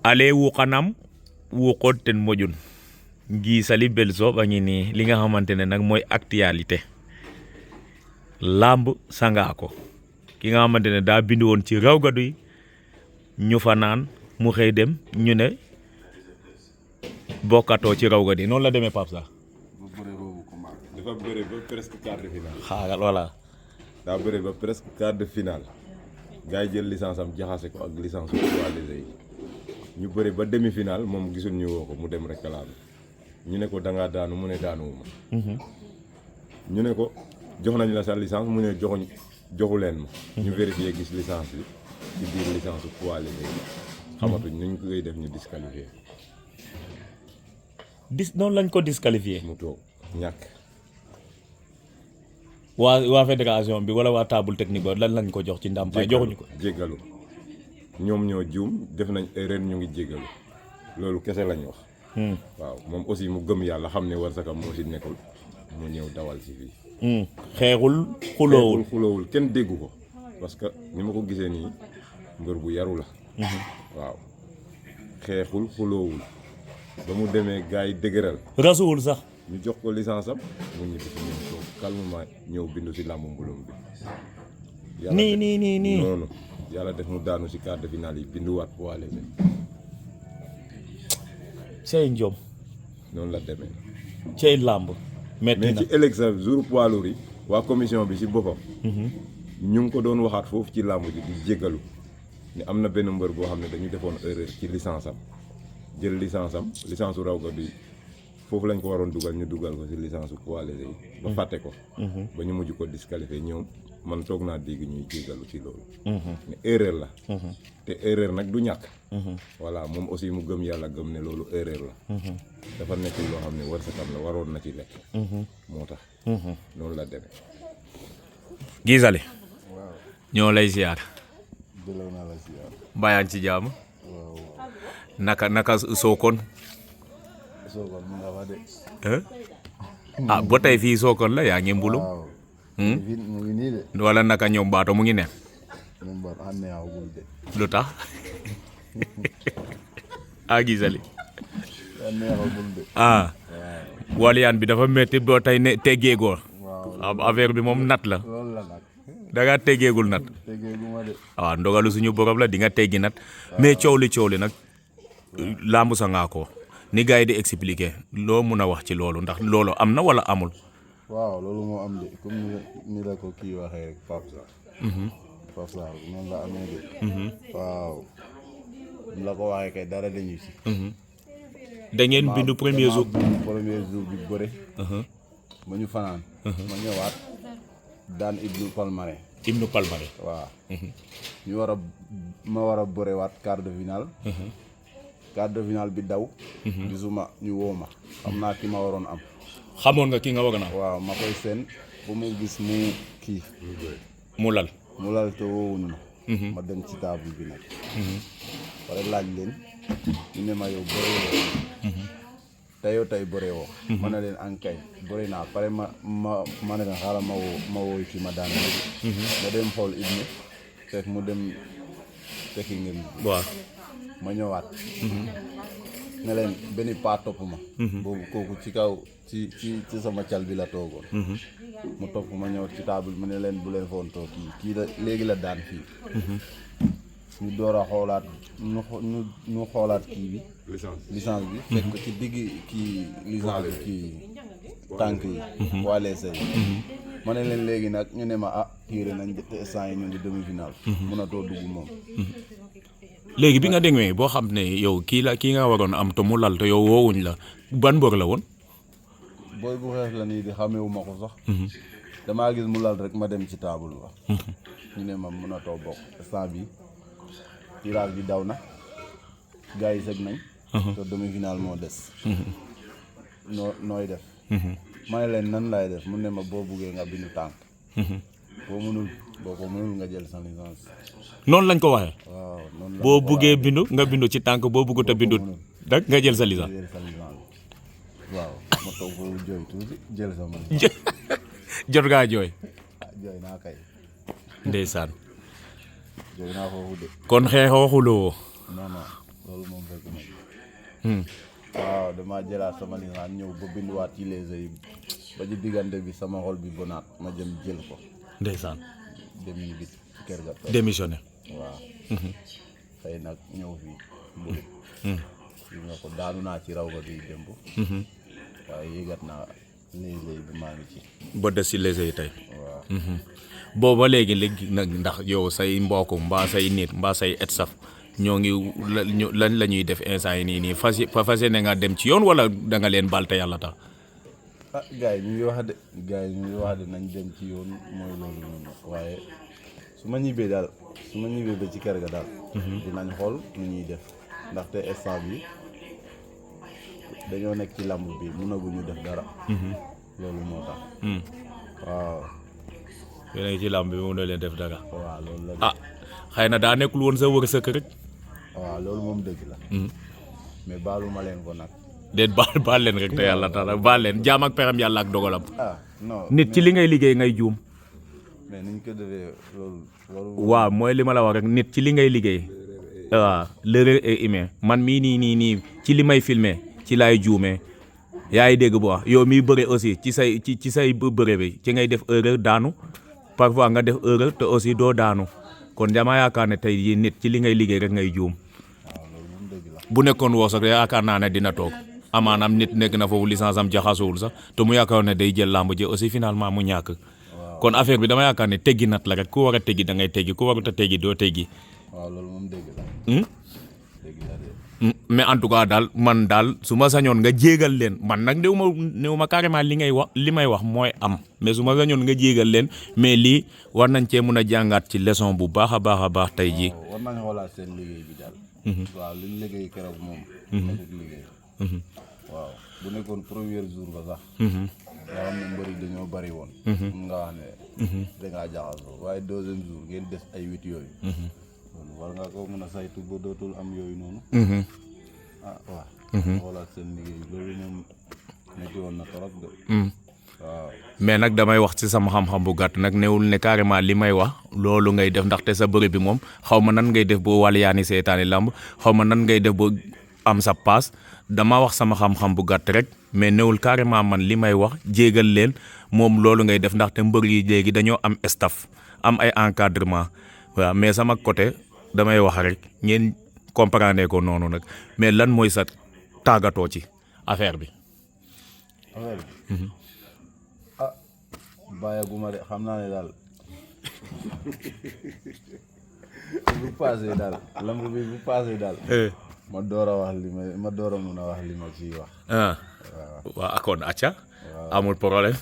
ale wuqanam wuqood ten moƴun ngiisali Belso ba ngi nii li nga xamante ne nag mooy actualité lamb sanga ko ki nga xamante ne daa bindu woon ci raw gadu yi ñu fa naan mu xëy dem ñu ne bokkatoo ci raw gadu yi noonu la demee Pape sax dafa bëre ba presque quart de finale. xaaral voilà. daa bëre ba presque quart de finale gars yi jël licence am jaxase ko ak licence su poids léger yi ñu bëre ba demi finale moom gisul ñu woo ko mu dem rek laal ñu ne ko da ngaa daanu mu ne daanuwuma. ñu ne ko jox nañ la sa licence mu ne joxu leen ma. ñu vérifier gis licence bi ci biir licence su poids léger yi. xamatuñ nuñ koy def ñu disqualifié. noonu lañ ko disqualifié. mu toog ñàkk. waa fédération bi wala waa table technique ba lan lañ ko jox ci ndàmpaay joxuñu ko. jéggalu ñoom ñoo juum def nañ erreur ñu ngi jéggalu loolu kese lañ wax. waaw moom aussi mu gëm yàlla xam ne warsakam moo si nekkul mu ñëw dawal si fii. xeexul xuloowul kenn déggu ko parce que ni ma ko gisee nii mbër bu yaru la. waaw xeexul xuloowul ba mu demee gars yi dëgëral. rasuwul sax. ñu jox ko licence am mu ñibbi si ñoom toog calmement ñëw bindu si làmb mbulum bi. nii noonu yàlla def mu daanu si quart de finale yi binduwaat poids léger. cey njom. noonu la demee. cey làmb. metti na mais ci élection jour poids lourd yi waa commission bi si boppam. ñu ngi ko doon waxaat foofu ci làmb ji di jéggalu ne am na benn mbër boo xam ne dañu defoon erreur ci licence am jël licence am licence su raw ga bi foofu lañ ko waroon dugal ñu dugal ko si licence su poids léger yi. ba fàtte ko. ba ñu mujj ko disqualifié ñoom man toog naa dégg ñuy jéggalu ci loolu. ne erreur la. te erreur nag du ñàkk. voilà moom aussi mu gëm yàlla gëm ne loolu erreur la. dafa nekk loo xam ne wërsëgam la waroon na ci lekk. moo tax. noonu la demee. Gisale. waaw. ñoo lay ziar. delloo naa la ziar. bàyyaan ci jàmm. waaw. naka Sokone. Sokone mu nga fa de. ah ba tey fii Sokone la yaa ngi mbulum. waaw. mu ngi nii de. wala naka ñoom baato mu ngi ne. ñoom baat xam ne awul de. lu tax Gisale. xam ne awul de. waliyaan bi dafa métti boo tey ne teggeegoo. waaw affaire bi moom nat la. loolu la nag. da ngaa teggeegul nat. teggeegu ma de. waaw ndogalu suñu borom la di nga teggi nat. mais coow li nag laamu sa ngaa ko ni gars yi di expliquer loo mun a wax ci loolu ndax loolu am na wala amul. waaw loolu moo am de comme ni la ko kii waxee rek Pape Sarr. Pape Sarr noonu la amee de. waaw la ko waxee kay dara dañu si. da ngeen bindu premier jour. bi bëre. ba ñu fanaan. ma ñëwaat daan Ibnu Palmarin. Ibnu Palmarin. waaw. ñu war a bërewaat quart de finale. quart de finale bi daw. gisuma ñu woo ma. xam naa ki ma waroon am. xamoon nga ki nga waroon am. waaw ma koy seen bu mu gis mu kii. mu lal te woowuñ ma. ma dem ci table bi nag. pare laaj leen ñu ne ma yow bëre woo. tey bëre woo. ma ne leen ankay bëre naa pare ma ne leen xaaral ma wooy fi ma daan léegi. ma dem xool Ibnu fekk mu dem tekki ngeen. waaw ma ñëwaat. ne leen benn paa topp ma. boobu kooku ci kaw ci sama cal bi la toogoon. mu topp ma ñëw ci table mu ne leen bu leen foon toog kii la léegi la daan fii. ñu door a xoolaat ñu xoolaat kii bi. licence bi. fekk ko ci digg kii licence bi kii tànk yi. poids léger yi. ma ne leen léegi nag ñu ne ma kii rek nañ te instant yi ñu ngi demi finale. mënatoo dugg moom. léegi bi nga demee boo xam ne yow kii nga waroon am te mu lal te yow woowuñ la ban mbër la woon. booy bu xeex la nii di xamewu ma ko sax. damaa gis mu lal rek ma dem ci table ba. ñu ne ma mënatoo bokk instant bi tirage bi daw na gars yi sëg nañ. te demi finale moo des. nooy def. ma ne leen nan laay def mu ne ma boo buggee nga bindu tànk. boo ko mënul nga jël sa licence. noonu lañ ko waxee. waaw noonu la boo buggee bindu nga bindu ci tànk boo buggut a bindu rek nga jël sa licence. waaw ma toog foofu jooy tuuti jël sama. jot ngaa jooy. jooy naa kay. ndeysaan. jooy naa foofu de. kon xeexoo xuloo. non non. loolu moom fekk na waaw damaa jëlaat sama licence ñëw ba binduwaat ci les yi ba ci diggante bi sama xol bi bonaat ma jëm jël ko ndeysaan dem ñibbi ci kër ga toog démissionné waaw xëy nag ñëw fii mburu yi nga ko daanu naa ci raw ga gi démb waaye yëgat naa les bi maa ngi ci ba des ci les yi tey waaw booba léegi nag ndax yow say mbokk mbaa say nit mbaa say et saf ñoo ngi lan la ñuy def instant yi nii fas yéene nga dem ci yoon wala da nga leen baal te yàlla tax ah gars yi ñu ngi wax de nañ dem ci yoon mooy loolu noonu waaye su ma ñibbee ba ci kër ga daal dinañ xool nu ñuy def ndaxte instant bi dañoo nekk ci làmb bi mënaguñu def dara loolu moo tax waaw yéen ci làmb bi mu ne leen def dara waaw loolu la ah xëy na daa nekkul woon sa wërsëg rek waaw loolu moom dëgg la mais baalu ma leen ko nag déet baal leen rek te yàlla tax baal leen jaam ak pexem yàlla ak dogalam ah non nit ci li ngay liggéey ngay juum mais niñ ko defee loolu waaw mooy li ma la wax rek nit ci li ngay liggéey waaw l'erreur est humaine man mii nii ci li may filmer ci laay juumee yaa ngi dégg bu wax yow miy bëre aussi ci say bëre bi ci ngay def erreur daanu parfois nga def erreur te aussi doo daanu kon dama yaakaar ne tey yi nit ci li ngay liggéey rek ngay juum bu nekkoon woo sax yaakaar naa ne dina toog amaanaam nit nekk na foofu licence am jaxasoowul sax te mu yaakaar ne day jël làmb ji aussi finalement mu ñàkk kon affaire bi dama yaakaar ne teggi nat la rek ku war a teggi da ngay teggi ku warut a teggi doo teggi waaw loolu moom dëgg la dëgg la de mais en tout cas daal man daal su ma sañoon nga jéegal leen man nag néew ma carrément li may wax mooy am mais su ma sañoon nga jéegal leen mais lii war nañ cee mun a jàngaat ci leçon bu baax a baax tey jii war nañ xoolaat seen liggéey bi daal waaw li ñu liggéey keroog moom nekkut liggéey waaw bu nekkoon premier jour ba sax nga xam ne mbëri dañoo bari woon mun nga wax ne dangaa jaxasoo waaye deuxième jour ngeen des ay 8 yooyu war nga ko mën a saytu ba dootul am yooyu noonu ah waaw xoolaat seen liggéey loolu moom metti woon na torop de waaw mais nag damay wax ci sama xam-xam bu gàtt nag newul ne carrément li may wax loolu ngay def ndaxte sa bëre bi moom xaw ma nan ngay def boo wàll yaani seetaani làmb xaw ma nan ngay def boo am sa paas dama wax sama xam-xam bu gàtt rek mais newul carrément man li may wax jéegal leen moom loolu ngay def ndaxte mbër yi léegi dañoo am staff am ay encadrement waaw mais sama côté damay wax rek ngeen comprendre ko noonu nag mais lan mooy sa tàggatoo ci affaire bi ah bàyyaguma de xam naa ne daal bu passé daal lamb bi bu passé daal ma door a wax ma door a mun a wax li ma ciy wax waaw kon acca amul problème